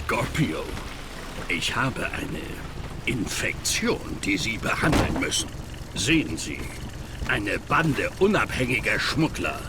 Scorpio, ich habe eine Infektion, die Sie behandeln müssen. Sehen Sie, eine Bande unabhängiger Schmuggler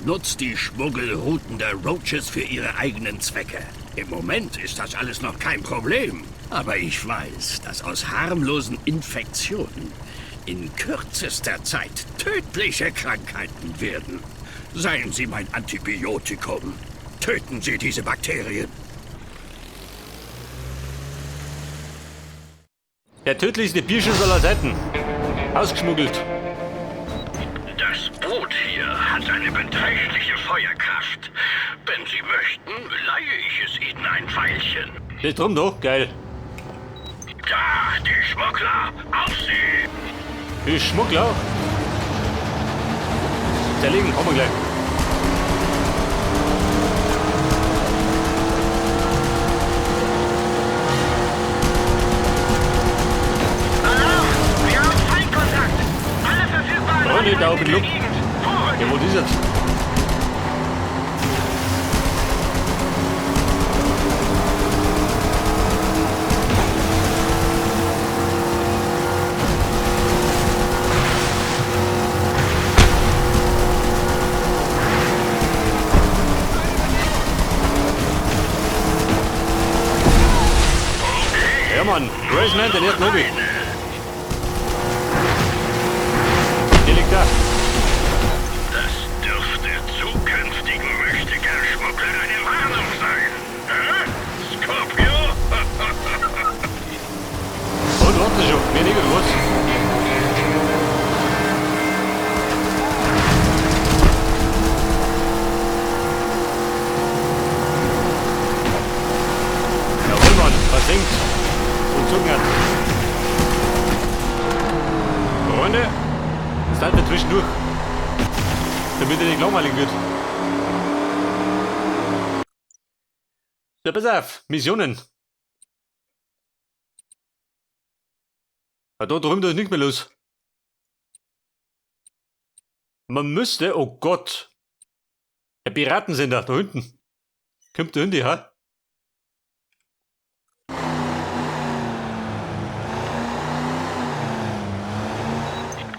nutzt die Schmuggelrouten der Roaches für ihre eigenen Zwecke. Im Moment ist das alles noch kein Problem. Aber ich weiß, dass aus harmlosen Infektionen in kürzester Zeit tödliche Krankheiten werden. Seien Sie mein Antibiotikum. Töten Sie diese Bakterien. Der tödlichste Bierschuss aller Zeiten. Ausgeschmuggelt. Das Boot hier hat eine beträchtliche Feuerkraft. Wenn Sie möchten, leihe ich es Ihnen ein Weilchen. Das drum doch, geil. Da, die Schmuggler! Auf sie! Die Schmuggler? Zerlegen, kommen wir gleich. Alarm! Wir haben Feindkontakt! Alle verfügbaren Freunde, da Einheiten oben in der Luft. Gegend! Vorrücken! Ja, wo ist das? Ja, Mann, Graceman, den ersten Hobby. Der liegt da. Das dürfte zukünftigen Möchtegern-Schmugglern eine Warnung sein. Hä? Scorpio? Und warte schon, mir nicht oder was? Jawohl, Mann, versenkt und zogen hat. Freunde, das halten wir zwischendurch, damit er nicht langweilig wird. So, pass auf, Missionen. Ja, da drüben da ist nichts mehr los. Man müsste, oh Gott. Der Piratensender, da hinten. Kommt da hinten, ha?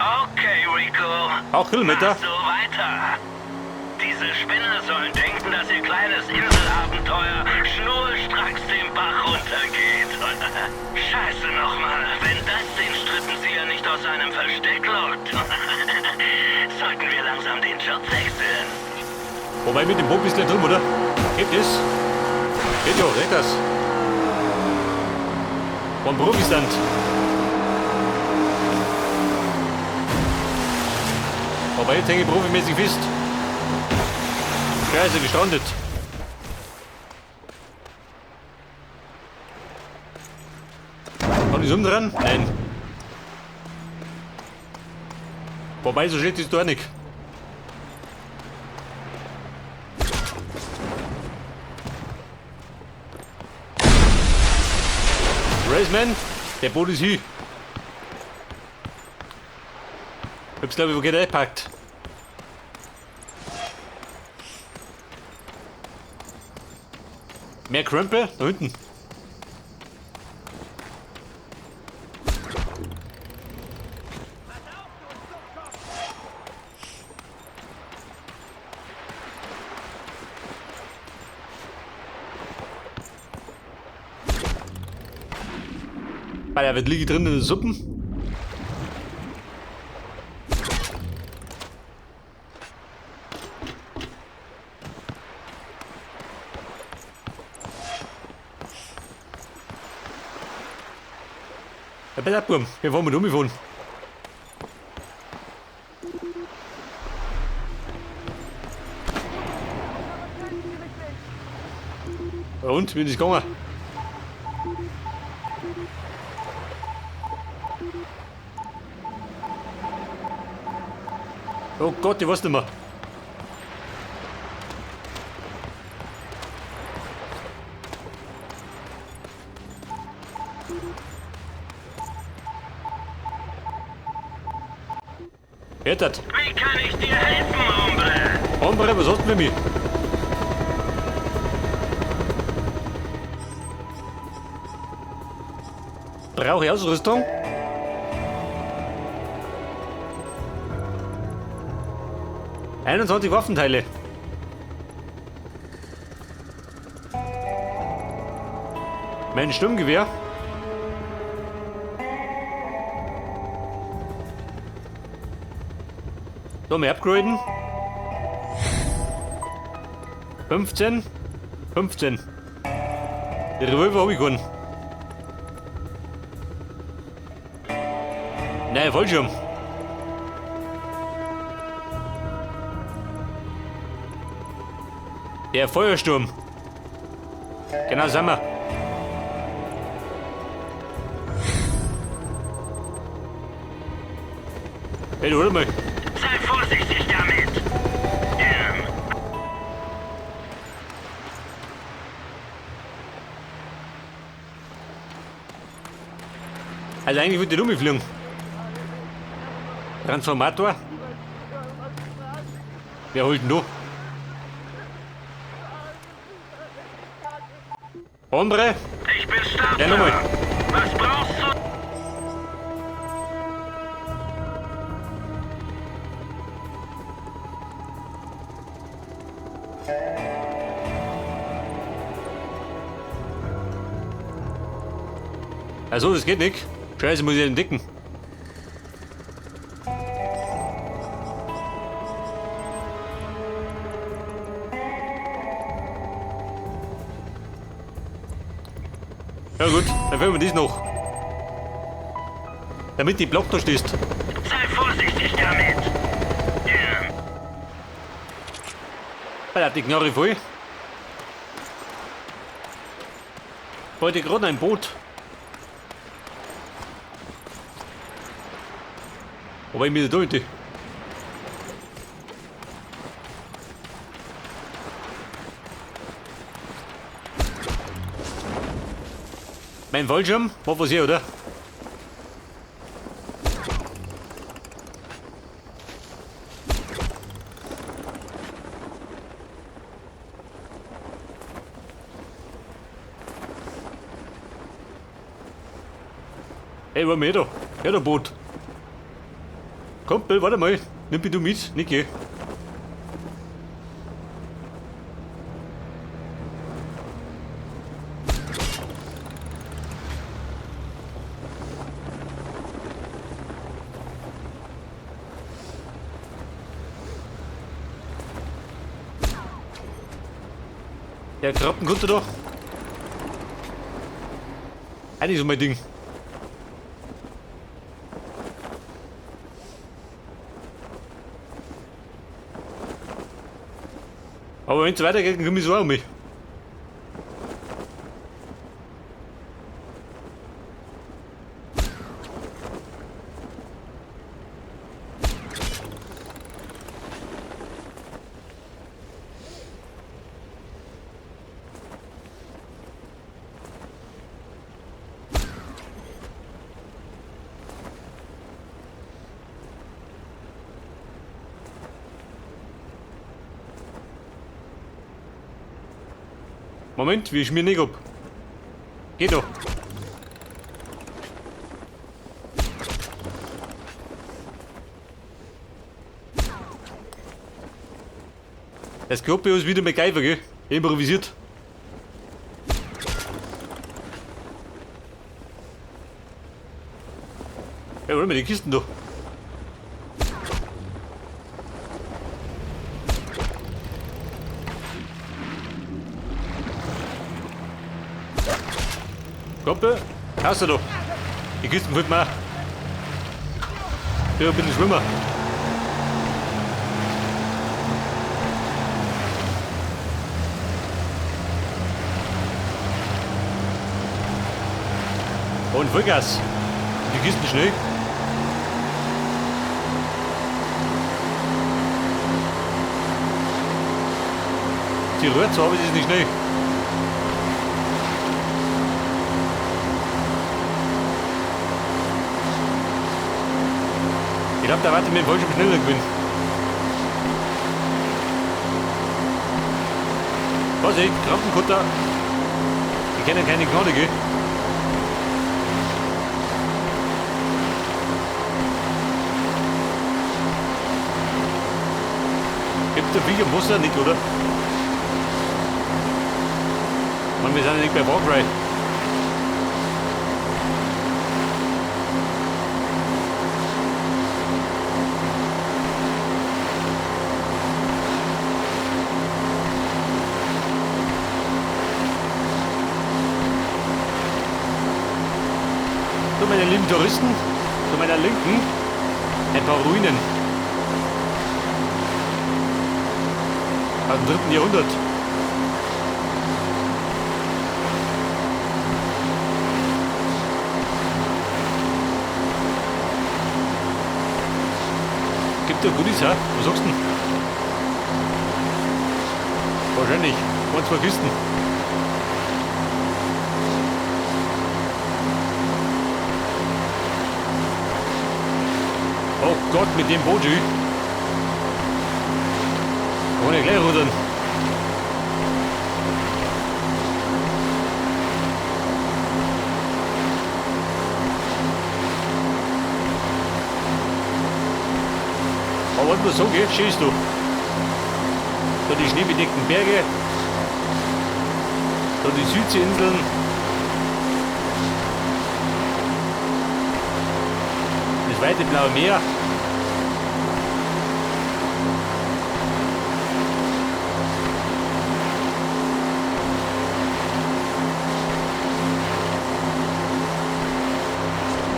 Okay, Rico. Auch Kilometer. Mach so weiter. Diese Spinner sollen denken, dass ihr kleines Inselabenteuer schnurstracks den Bach runtergeht. Scheiße nochmal, wenn das den Strippenzieher nicht aus seinem Versteck lockt. Sollten wir langsam den Job wechseln. Wobei mit dem Boot bist du nicht drin, oder? Geht das? Geht ja, geht das. War ein Profistand. Aber jetzt hänge ich profimäßig fest. Scheiße, gestrandet. Kann ich umdrehen? Nein. Wobei, so schlecht ist da nicht. Raceman, der Boot ist hin. Hab's glaube ich wo geht eingepackt. Mehr Krempel? Da hinten. Bei der wird liege drin in den Suppen. Ja, pass auf, Bub, wir wollen mit umgefahren. Ja, und, wie ist es gegangen? Oh Gott, ich weiß nicht mehr. Hört Wie kann ich dir helfen, Hombre? Hombre, was hast du für mich? Brauche ich Ausrüstung? 21 Waffenteile. Mein Sturmgewehr. So, mehr upgraden. 15. 15. Die Revolver habe ich gewonnen. Nein, Fallschirm. Der Feuersturm. Genau, sind wir. Hey, du, hol mal. Sei vorsichtig damit. Also eigentlich würde ich rumfliegen. Transformator. Wer holt denn da? Hombre! Ich bin startklar. Ja, nochmal. Was brauchst du? Also, das geht nicht. Scheiße, muss ich den dicken. Ja gut, dann filmen wir das noch. Damit die Block da stehst. Sei vorsichtig damit. Alter, die Knarre voll. Wollte gerade ein Boot. Aber ich mir da hinten. Mein Fallschirm war was hier, oder? Hey, war mir da? Ja, der Boot. Kumpel, warte mal. Nimm mich du mit, Niki. Der Krabbenkutter da. Eigentlich so mein Ding. Aber wenn es weitergeht, dann komme ich so auch mit. Moment, wir schmieren nicht ab. Geht doch. Das Kloppe ist wieder MacGyver, gell? Improvisiert. Ja, hol mir die Kisten da. Kumpel, hast du doch. Die Kisten füllt mir. Ich will ein bisschen schwimmen. Und Vollgas. Die Kisten schnell. Die rührt zwar, aber sie ist nicht schnell. Ich glaube, da warte ich mit dem Fallschirm schneller gewinnen. Vorsicht, Krabbenkutter. Die kennen keine Gnade, gell? Der Viecher muss ja nicht, oder? Mann, wir sind ja nicht bei Far Cry. So, meine lieben Touristen, zu meiner Linken ein paar Ruinen. Aus dem 3. Jahrhundert. Gibt ja Goodies, hä? Was sagst du denn? Wahrscheinlich. 1, 2 Kisten. Oh Gott, mit dem Boot, da kann ich gleich rudern. Aber wenn man so geht, schießt du. Da die schneebedeckten Berge, da die Südseeinseln. Das weite blaue Meer.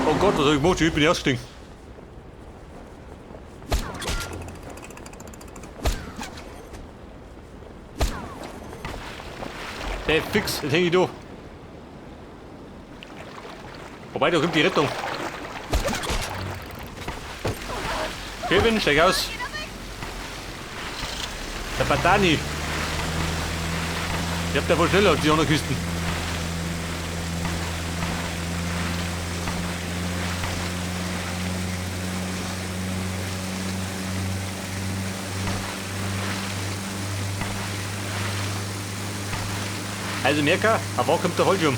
Oh Gott, was hab ich gemacht? Ich bin ausgestiegen. Hey, fix, jetzt häng ich da. Wobei, da kommt die Rettung. Kevin, steig aus. Der Patani. Ich hab da wohl schneller als die anderen Küsten. Also merke, aber wo kommt der Fallschirm?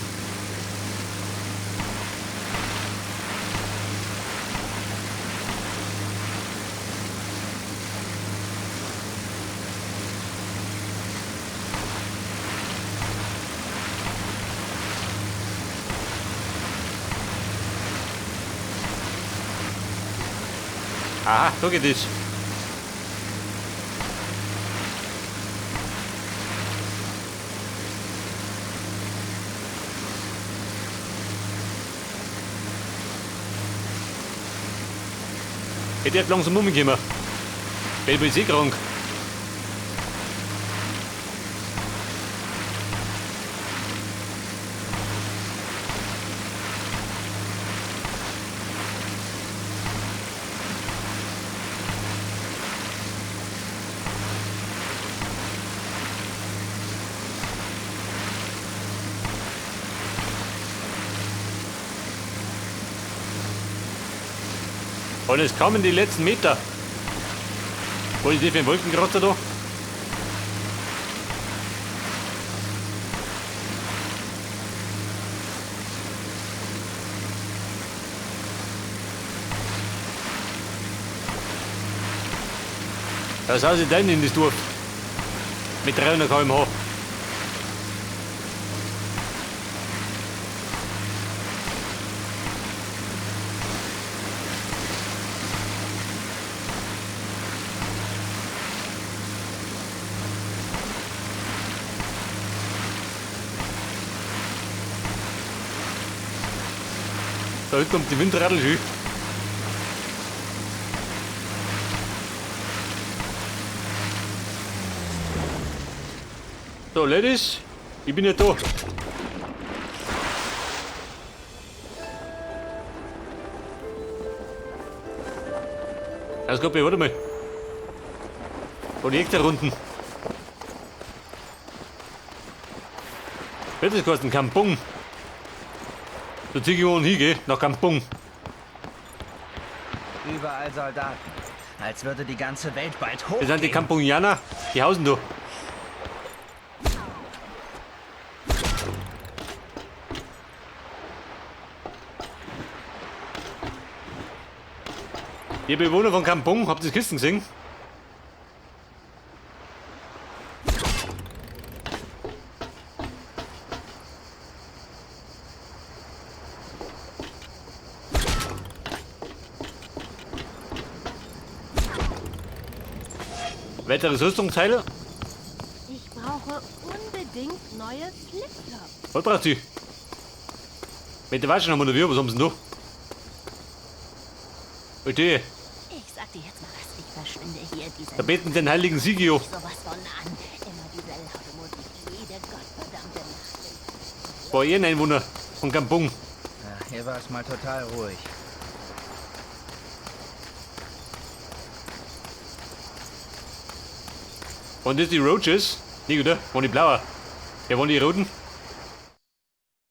Aha, so geht es. Ich darf langsam umkommen. Bin ich eh krank. Und es kommen die letzten Meter. Wo ist die für ein Wolkenkratzer da? Da sind sie denn in das Dorf. Mit 300 km/h. Da hinten kommt die Windradl schön. So, Ladies, ich bin ja da. Also, warte mal. Wo die Hektar-Runden? Wird das kosten? Kampung. Da zieh ich wohl hin, gell? Nach Kampung. Überall Soldaten. Als würde die ganze Welt bald hochgehen. Das sind die Kampungianer, die hausen da. Ihr Bewohner von Kampung, habt ihr das Kisten gesehen? Weiteres Rüstungsteile. Ich brauche unbedingt neue Flipflops. Was braucht sie? Mit der Waschen haben wir noch wir, was haben sie denn da? Alter, Ich sag dir jetzt mal was, ich verschwinde hier diese da beten den heiligen Sigio. sowas von an. Immer diese laute Musik, jede gottverdammte Nacht. War eh ein Einwohner von Kampung. Ja, hier war es mal total ruhig. Waren das die Roaches? Nee, oder? Waren die blauen? Ja, waren die roten?